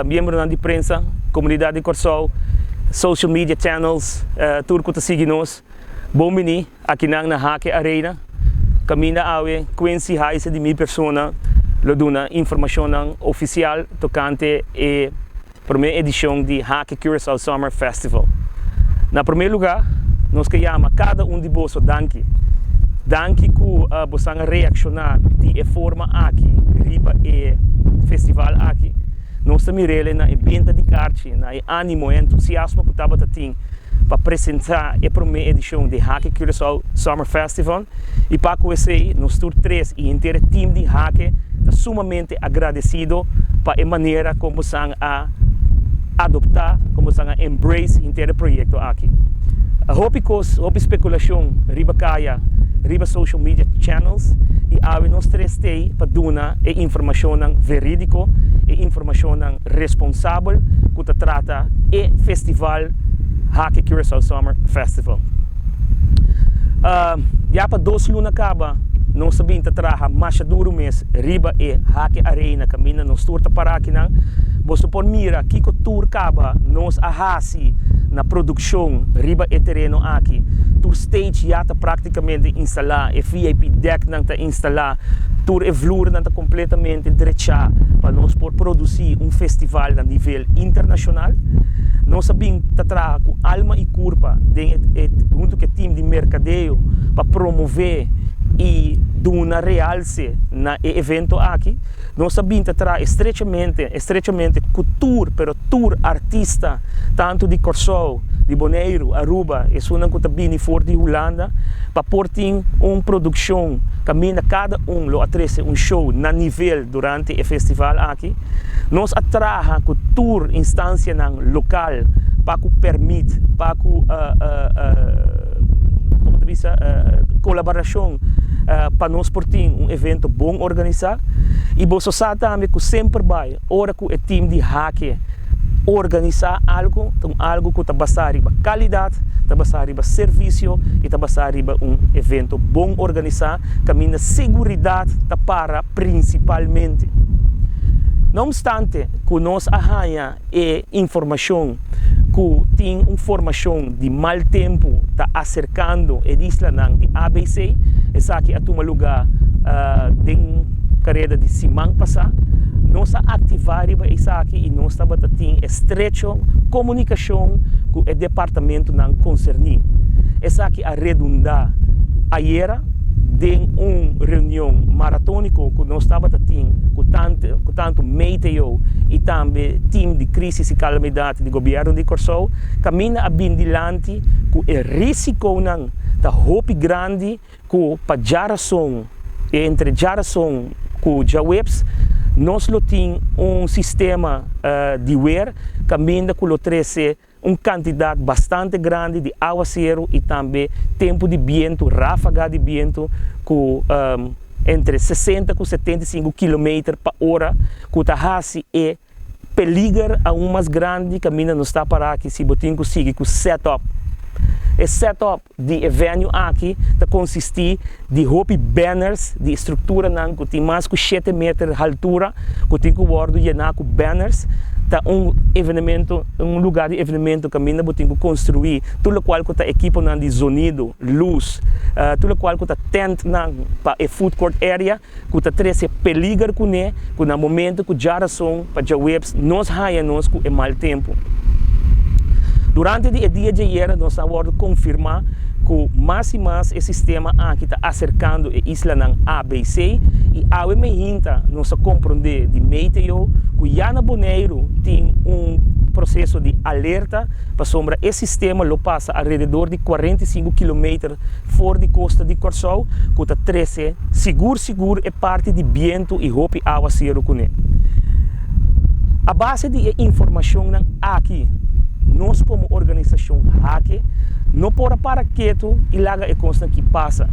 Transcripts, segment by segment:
Miembronan di prensa, komunidat di Kòrsou, social media channels, tur ku ta sigui nos, bon bini akinan na Hak'e Arena. Kaminda awe Quincy Haise di mi persona lo duna informashonnan ofisial tokante e promé edishon di Hak'e Curaçao Summer Festival. Na promé lugá nos ke yama kada un di boso danki. Danki ku bosan a reakshoná di e forma aki riba e festival aki. Nos ta mir'el na e benta di karchi, na e ánimo, e entusiasmo ku tabata tin pa presentá e promé edishon di Hak'e Curaçao Summer Festival. I pa ku esei nos tur tres i henter e tim di Hak'e ta sumamente agradesido pa e manera kon bosan a adoptá, kon bosan a embrace henter e proyekto aki. Hopi kos, hopi spekulashon riba kaya, riba social media channels i awe nos tres t'ei pa duna e informashonnan verídiko, e informashonnan responsabel ku ta trata e festival Hak'e Curaçao Summer Festival. Ya pa dos luna kaba nos ta bin ta traha masha duru mes riba e Hak'e Arena kaminda nos tur ta para akinan. Boso por mira kiko tur kaba nos a hasi na produkshon riba e tereno aki. Tur stage ya ta praktikamente instalá, e VIP decknan ta instalá, tur e vloernan ta kompletamente drechá pa nos por produsí un festival na nivel internashonal. Nos a bin ta traha ku alma i kurpa den e huntu ku e tim di merkadeo pa promové i duna realse na e evento aki. Nos a bin ta traha estrechamente estrechamente ku tur pero tur artista tantu di Kòrsou, di Boneiru, Aruba, esunnan ku ta bini for di Hulanda pa por tin un produkshon kaminda kada un lo a trese un show na nivel durante e festival aki. Nos a traha ku tur instansianan lokal pa ku pèrmit, pa ku komo ta bisa kolaborashon pa nos por tin un evento bon organisá. I boso sa tambe ku semper bai ora ku e tim di Hak'e organisá algu, ta un algu ku ta basá riba kalidat, ta basá riba servisio i ta basá riba un evento bon organisá kaminda seguridat ta para prinsipalmente. No opstante ku nos a haña e informashon ku tin un formashon di mal tempu ta aserkando e islanan di ABC, esaki a tuma lugá den kareda di siman pasá. Nos a aktivá riba esaki i nos tabata tin estrecho komunikashon ku e departamentunan konserní. Esaki a redundá ayera den un reunion maratóniko ku nos tabata tin ku ku tantu Meteo i tambe tim di Krisis i Kalamidat di Gobièrnu di Kòrsou, kaminda a bin dilanti ku e risikonan ta hopi grandi ku pa djarason, entre djarason ku djaweps, nos lo tin un sistema di wer kaminda ku lo trese un kantidat bastante grandi di awaseru i tambe tempu di bientu, ráfaga di bientu ku entre 60 ku 75 kilometer pa ora ku ta hasi e peliger aun mas grandi kaminda nos ta pará aki si bo tin ku sigui ku set up. E set up di e venue aki ta konsistí di hopi banners di strukturanan ku tin mas ku shete meter haltura ku tin ku wòrdu yená ku banners. Ta un evenemento, un lugá di evenemento kaminda bo tin ku konstruí tur lokual ku ta ekiponan di zonido, lus, tur lokual ku ta tèntnan pa e food court area ku ta trese peliger kuné ku na momento ku djarason pa djaweps nos haña nos ku e mal tempu. Durante di e dia djayera nos a wòrdu konfirmá ku mas i mas e sistema aki ta aserkando e islanan ABC i awe meinta nos a komprondé di Meteo ku ya na Boneiru tin un proseso di alerta pasobra e sistema lo pasa alrededor di 45 kilometer for di kosta di Kòrsou ku ta trese sigur sigur e parti di bientu i hopi awaseru kuné. A base di e informashonnan aki, nos komo organisashon Hak'e no por a para ketu i laga e kosnan ki pasa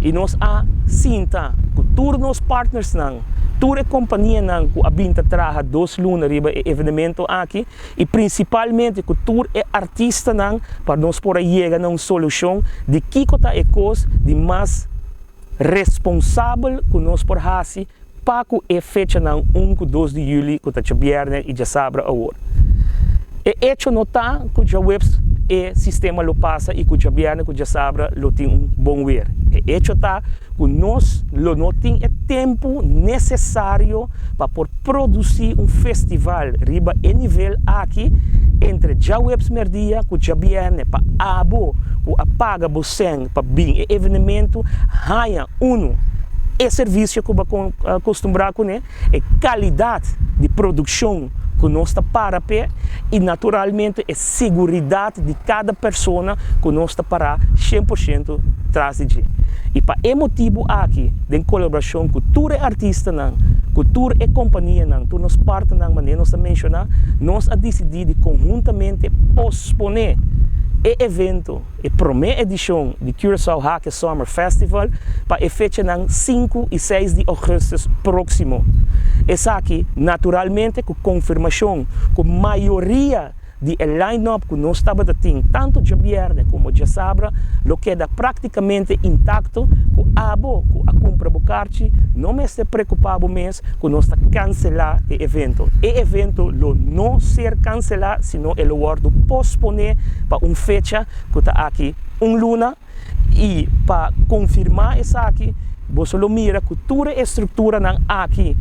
i nos a sinta ku tur nos partnersnan, tur e kompanianan ku a bin ta traha dos luna riba e evenemento aki i prinsipalmente ku tur e artistanan pa nos por a yega na un solushon di kiko ta e kos di mas responsabel ku nos por hasi. Pa ku e fechanan 1 ku 2 di yüli ku ta djabièrnè i djasabra awor. E echo no ta ku djaweps e sistema lo pasa i ku djabièrnè ku djasabra lo tin un bon wer. E echo ta ku nos lo no tin e tempu nesesario pa por produsí un festival riba e nivel aki entre djaweps mèrdia ku djabièrnè pa abo ku a paga bo sèn pa bin e evenementu haña unu e servisio ku bo a kostumbrá kuné, e kalidat di produkshon ku nos ta para p'e i naturalmente e seguridat di kada persona ku nos ta pará 100% tras di dje. I pa e motibu aki, den kolaborashon ku tur e artistanan, ku tur e kompanianan, tur nos partnernan manera nos a menshoná, nos a disidí di konhuntamente posponé e evento, E promé edishon di Curaçao Hake Summer Festival pa e fechanan 5 i 6 di ougùstùs próksimo. Esaki naturalmente ku konfirmashon ku mayoria di e line-up ku nos tabata tin tantu djabièrnè komo djasabra lo keda práktikamente intakto ku abo ku a kumpra bo karchi no mester preokupá bo mes ku nos ta kanselá e evento. E evento lo no ser kanselá sino e lo wòrdu posponé pa un fecha ku ta aki un luna i pa konfirmá esaki boso lo mira ku tur e estrukturanan aki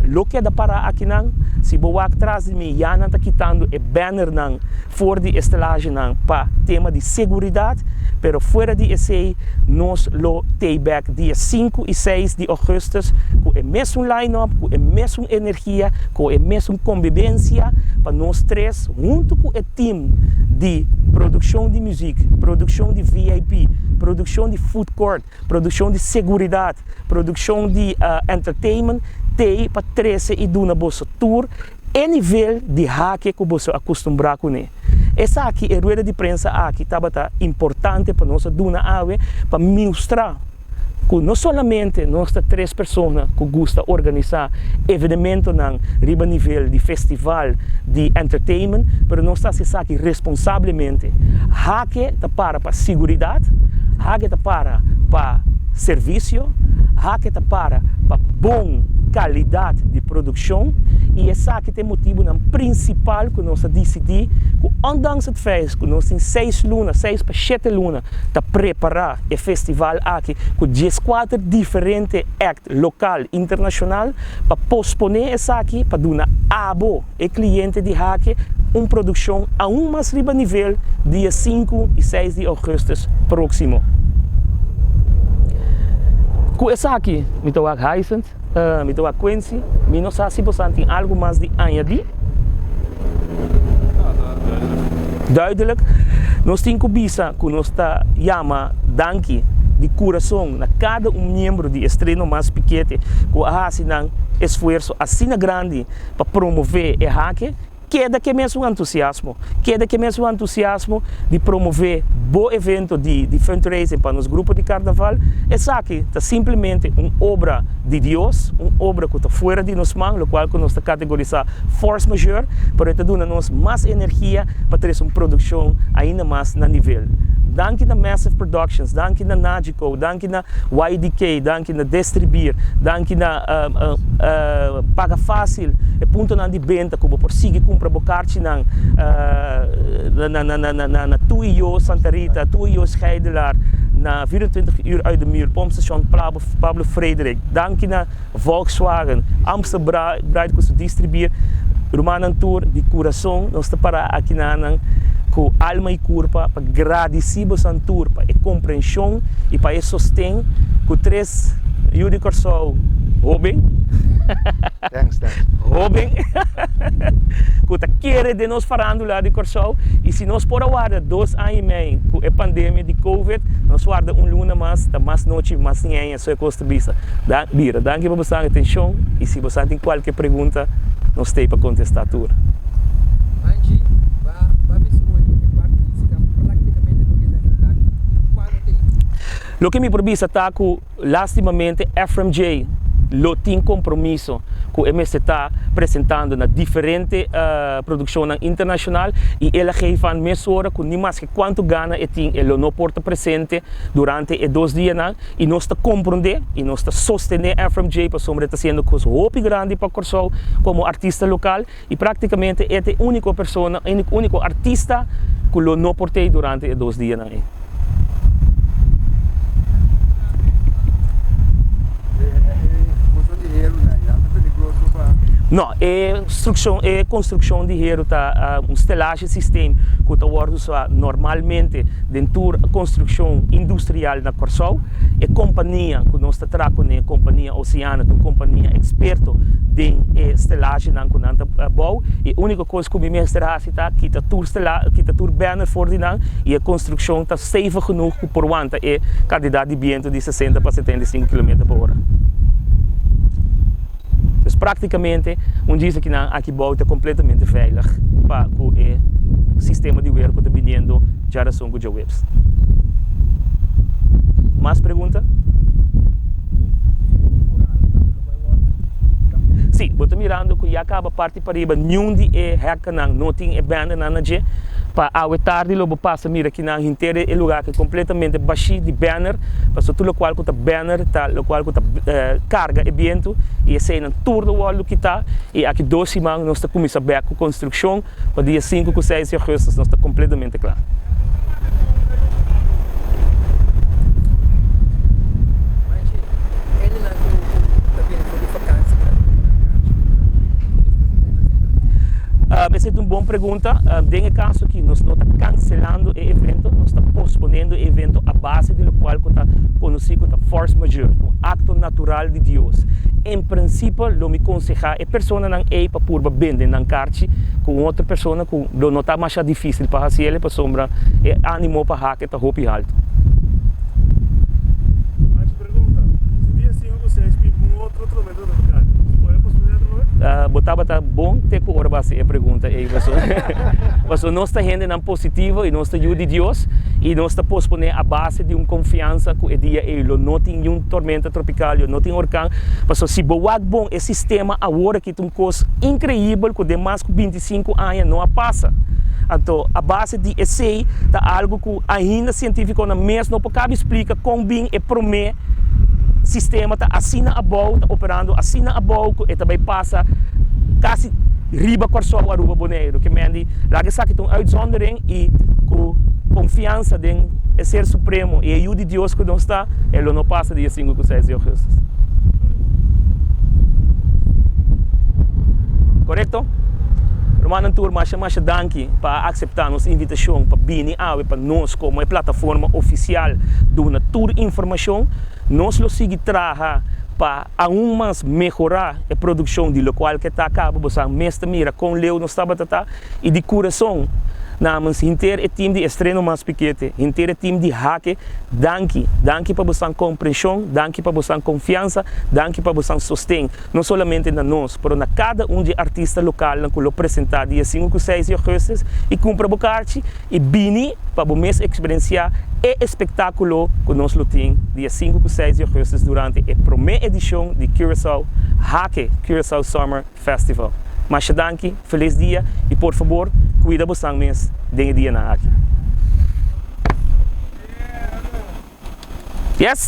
lo keda pará akinan. Si bo wak tras di mi ya nan ta kitando e bannernan for di e stelagenan pa tema di seguridat, pero fuera di esei nos lo tei bek dia 5 i 6 di ougùstùs ku e mesun line-up, ku e mesun energia, ku e mesun kombibensia pa nos tres huntu ku e team di produkshon di muzik, produkshon di VIP, produkshon di food court, produkshon di seguridat, produkshon di entertainment tei pa trese i duna boso tur e nivel di hake ku boso a kustumbrá kuné. Esaki, e rueda di prensa aki tabata importante pa nos a duna awe pa mustrá ku no solamente nos ta tres persona ku gusta organisá evenementonan riba nivel di festival di entertainment, pero nos ta hasi esaki responsablemente. Hake ta para pa siguridat, hake ta para pa servisio, hake ta para pa bon kalidat di produkshon i esaki ta e motibunan prinsipal ku nos a disidí ku ondanks het feit ku nos tin 6 luna, 6 pa 7 luna ta prepará e festival aki ku 14 diferente act lokal internashonal pa posponé esaki pa duna abo e kliente di Hake un produkshon aun mas riba nivel dia 5 i 6 di ougùstùs próksimo. Ku esaki mi ta wak Hyacinth, mi ta wak Quincy, mi no sa si boso tin algu mas di añadí. Duidelijk. Nos tin ku bisa ku nos ta yama danki di kurason na kada un miembro di Estreno Mas Pikete ku a hasi nan esfuerso asina grandi pa promové e Hake. Keda ku e mesun entusiasmo. Keda ku e mesun entusiasmo di promové bo evento di fundraising pa nos grupo di karnaval. Esaki ta simplemente un obra di Dios, un obra ku ta fuera di nos man, lokual ku nos ta kategorisá force majeure, pero e ta duna nos mas energia pa trese un produkshon ainda mas na nivel. Danki na Massive Productions, danki na Nagico, danki na YDK, danki na Distribier, danki na Paga Fácil, e puntonan di benta ku bo por sigui kumpra bo karchinan na Tu i Yo Santa Rita, Tu i Yo Schijndelaar, na 24 uur uit de muur, Pompstation Pablo Frederik, danki na Volkswagen, Amstel Bright ku su Distribier, rumannan tur di kurason nos ta para aki nan ku alma i kurpa pa gradisí boso tur pa e komprenshon i pa e sosten ku tres yu di Kòrsou hóben Thanks, thanks. Hóben ku ta kere den nos farándula di Kòrsou i si nos por a warda 2 aña i mei ku e pandemia di COVID, nos warda un luna mas, ta mas nochi, mas ñeña, so e kos ta bisa. Da, bira, danki pa boso atenshon i si boso tin kualke pregunta, nos t'ei pa kontestá tur. Angie, b'a bisa e parti músika práktikamente lo keda intakto. Kuando te? Loke mi por bisa ta ku lastimamente Ephraim J. lo tin kompromiso ku e mester ta presentando na diferente produkshonnan internashonal i el a geef aan mesora ku ni maske kuantu gana e tin e lo no por ta presente durante e dos dianan i nos ta komprondé i nos ta sostené Ephraim Jay pasobra e ta hasiendo kos hopi grandi pa Kòrsou komo artista lokal i praktikamente e ta e úniko persona, úniko artista ku lo no por t'ei durante e dos dianan ei. No, e strukshon, e konstrukshon di heru ta un stelage systeem ku ta wòrdu usá normalmente den tur konstrukshon industrial na Kòrsou. E kompania ku nos ta traha kuné, kompania Oceana, ta un kompania eksperto den e stelagenan ku nan ta bou. E úniko kos ku mi mester hasi ta kita tur stela, kita tur banner for di nan i e konstrukshon ta stevig genoeg ku por wanta e kantidat di bientu di 60 pa 75 kilometer pa ora. Dus praktikamente un djis aki nan aki bou ta kompletamente veilig pa ku e sistema di wer ku ta biniendo djarason ku djaweps. Mas pregunta? Sí, bo ta mirando ku ya kaba parti pariba niun di e hèknan no tin e bandernan na dje. Pa awe tardi lo bo pasa mira kinan henter e lugar aki kompletamente bashí di banner, pasobra tur lokual ku ta banner ta lokual ku ta karga e bientu i eseinan tur lo wòrdu kitá i aki dos siman nos ta kuminsá bèk ku konstrukshon pa dia sinku ku seis di augustus nos ta kompletamente kla. Manchi, hendenan ku ta bini for di vakansi ku ta bini na kachi, nan Esei ta un bon pregunta. Den e kaso aki nos no ta kanselando e evento, nos ta posponendo e evento a base di lokual ku ta konosí ku ta force majeure, un akto natural di Dios. En prinsipio lo mi konsehá e personanan ei pa purba bende nan karchi ku un otro persona ku lo no ta masha difísil pa hasi el pasobra e ánimo pa hak ta hopi haltu. Manchi pregunta, Si dia sinku ku seis bin un otro tromenta tropical, por e posponé otro vez? Bo tabata bon te ku ora bo hasi e pregunta ei pasobra nos ta hendenan positivo i nos ta yu di Dios i nos ta posponé a base di un konfiansa ku e dia ei lo no tin niun tormenta tropical, lo no tin orkan pasobra si bo wak bon e sistema awor aki ta un kos inkreibel ku den mas ku 25 aña no a pasa. Anto a base di esei ta algu ku ainda sientifikonan mes no por kabi splika kon bin e promé sistema ta asina abou, ta operando asina abou ku e ta bai pasa kasi riba Kòrsou, Aruba, Boneiru. Ke men di laga esaki ta un uitzondering i ku konfiansa den e Ser Supremo i e Yu di Dios ku nos ta, e lo no pasa dia sinku ku seis di ougùstus. Korekto? Rumannan tur, masha masha danki pa a akseptá nos invitashon pa bini awe pa nos komo e plataforma ofisial duna tur informashon. Nos lo sigui traha pa aun mas mehorá e produkshon di lokual ke ta kaba. Bo sa mes ta mira kon leu nos tabata ta i di kurason namens henter e tim di Estreno Mas Pikete, henter e tim di Hake, Danki, danki pa bosan komprenshon, danki pa bosan konfiansa, danki pa bosan sosten, no solamente na nos, pero na kada un di e artista lokalnan ku lo presentá dia sinku ku seis di ougùstus i kumpra bo karchi i bini pa bo mes eksperensiá e espektákulo ku nos lo tin dia sinku ku seis di ougùstus durante e promé edishon di Curaçao Hake Curaçao Summer Festival. Masha danki, felis dia i por fabor kuida bosan mes den e dianan aki. Yes!